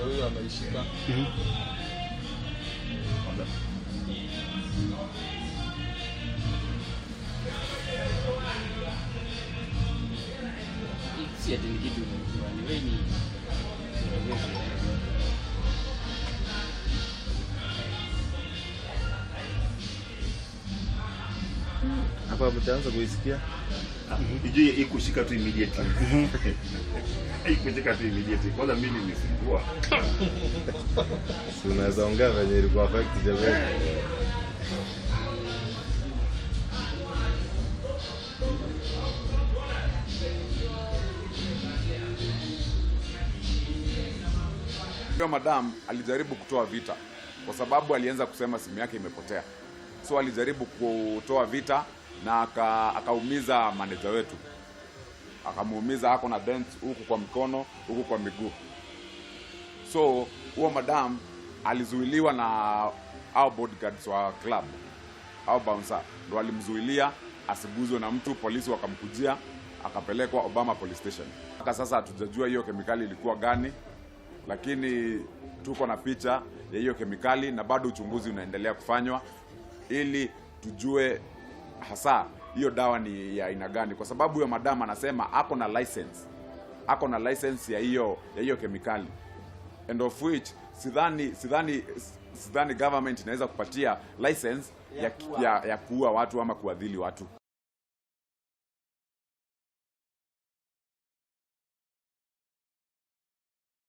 Huyu ameishika. Si ati ni kitu unajua, ni wewe ni Hapa mtaanza kuisikia. Ijui ikushika tu immediately. Ikushika tu immediately. Kwanza mimi nilifungua. Si unaweza ongea venye ilikuwa affect jamii. Huyo madam alijaribu kutoa vita kwa sababu alianza kusema simu yake imepotea, so alijaribu kutoa vita na akaumiza maneja wetu, akamuumiza, ako na dent huku kwa mkono, huku kwa miguu. So huo madam alizuiliwa na au bodyguards wa club au bouncer ndo alimzuilia asiguzwe na mtu. Polisi wakamkujia akapelekwa Obama Police Station. Mpaka sasa hatujajua hiyo kemikali ilikuwa gani, lakini tuko na picha ya hiyo kemikali na bado uchunguzi unaendelea kufanywa ili tujue hasa hiyo dawa ni ya aina gani, kwa sababu huyo madam anasema ako na license, ako na license ya hiyo kemikali, and of which sidhani government inaweza kupatia license ya kuua watu ama kuadhili watu.